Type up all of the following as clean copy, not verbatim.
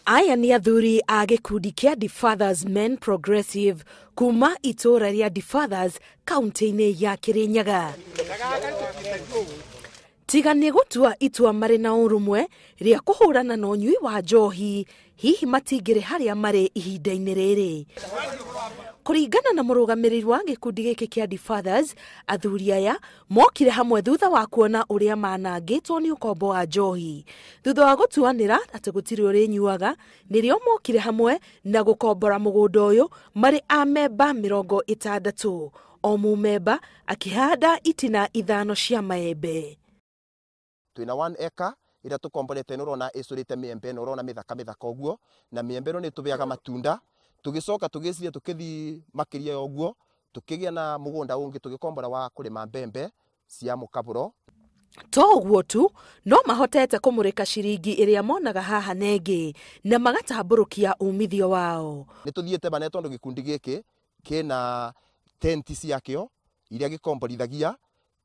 Aya nĩ athuri a gĩkundi kĩa The Fathers Men Progressive kuma itũũra rĩa The Fathers kaunti-inĩ ya Kirinyaga. Tiga nĩ gũtua itua marĩ na ũrũmwe rĩa kũhũrana na ũnyui wa njohi, hihi matingĩrĩ harĩa marĩ ihinda-inĩ rĩrĩ. Kũringana na mũrũgamĩrĩri wa gĩkundi gĩkĩ kĩa The Fathers, athuri aya mokire hamwe thutha wa kuona ũrĩa manangĩtwo nĩ ũkombo wa njohi. Thutha wa gũtuanĩra atĩ gũtirĩ ũrĩnyuaga, nĩrĩo mokire hamwe na gũkombora mũgũnda ũyũ marĩ amemba 60. O mũmemba akĩhanda itina 5 cia maembe. Twina 1 acre ĩrĩa tũkomborete nĩ ũrona ĩcũrĩte mĩembe na ũrona mĩthaka mĩthaka ũguo, na mĩembe ĩno nĩ ĩtũheaga matunda. Tũgĩcoka tũgĩciria tũkĩthiĩ makĩria ya ũguo, tũkĩgĩa na mũgũnda ũngĩ tũgĩkombora wa kũrĩma mbembe cia mũkabũro. To ũguo tu, no mahotete kũmũrĩka ciringi ĩrĩa monaga haha na ĩngĩ na magatambũrũkia umithio wao. Nĩ tũthiĩte bane tondũ gĩkundi gĩkĩ kĩna tenti ciakĩo iria gĩkomborithagia,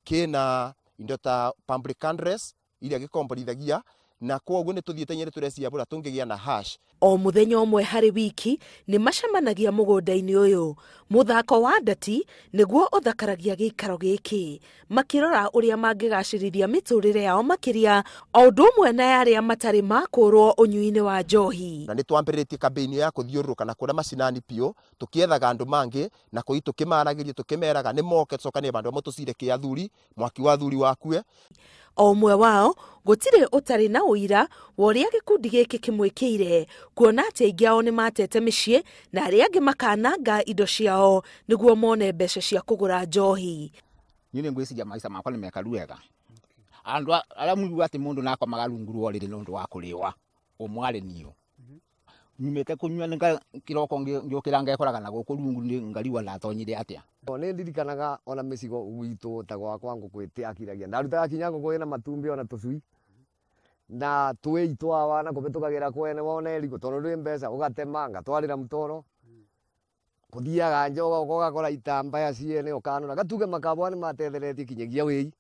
kĩna indo ta public address iria gĩkomborithagia, na kwoguo nĩ tũthiĩte nyĩrĩ tũreciambũra tũngĩgĩa na hash. O mũthenya ũmwe harĩ wiki nĩ macemanagia mũgũnda-inĩ ũyũ. Mũthako wa ndati nĩguo ũthakaragia gĩikaro gĩkĩ, makĩrora ũrĩa mangĩgacĩrithia mĩtũrĩre yao makĩria, o ũndũ ũmwe na arĩa matarĩ makũrwo ũnyui-inĩ wa njohi. Na nĩ twambĩrĩrĩtie campaign ya kũthiũrũrũka na kũrĩa macinani biũ, tũkĩethaga andũ mangĩ na kũi tũkĩmaragĩria tũkĩmeraga nĩ moke tũcokanie bandũ amwe tũcire kĩ athuri, mwaki wa athuri wakue. O ũmwe wao gũtirĩ ũtarĩ na ũira wa ũrĩa gĩkundi gĩkĩ kĩmwĩkĩire, kuona atĩ aingĩ ao nĩ matete mĩciĩ na arĩa angĩ makananga indo ciao nĩguo mone mbeca cia kũgũra njohi. Niĩ nĩ ngwĩciria maica makwa nĩ mekaru wega. Andũ arĩa mũigua atĩ mũndũ nakomaga rungu rwa ũrĩrĩ nĩ ũndũ wa kũrĩwa, ũmwe arĩ niũ. Nyumĩte kũnyua kĩroko ngĩũkĩra ngekoraga na gũkũ rungu nĩ ngarigwo ndatonyire atĩa. Nĩ ndirikanaga ona mĩcigo gwitũ ta gwakwa ngũkũ ĩtĩakiragia. Ndarutaga kinya ngũkũ ĩna matumbĩ ona tũcui. Na twĩ itwawa na kũhĩtũkagĩra kwene wona ĩrigũ tondũ ndwĩ mbeca ũgatema ngatwarĩra mũtoro. Kũthiaga nja ũgoka ũgakora itambaya ciene ũkanora gatuge makabwa nĩ matetheretie kinyagia wĩi.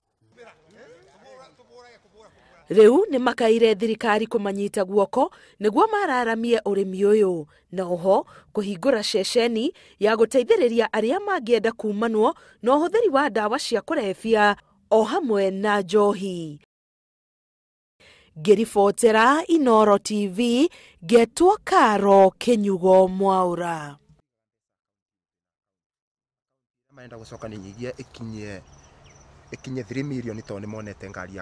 Rĩu nĩ makaire thirikari kũmanyita guoko nĩguo mararamie ũrĩmi ũyũ, na oho kũhingũra ceceni ya gũteithĩrĩria arĩa mangĩenda kumanwo na ũhũthĩri wa ndawa cia kũrebia o hamwe na njohi. Ngĩribotera Inooro TV, ngetwo Karo Kĩnyugo Mwaũra. Marenda gũcoka nĩ nyigia ĩkinye 3 million tondũ nĩ monete ngari ya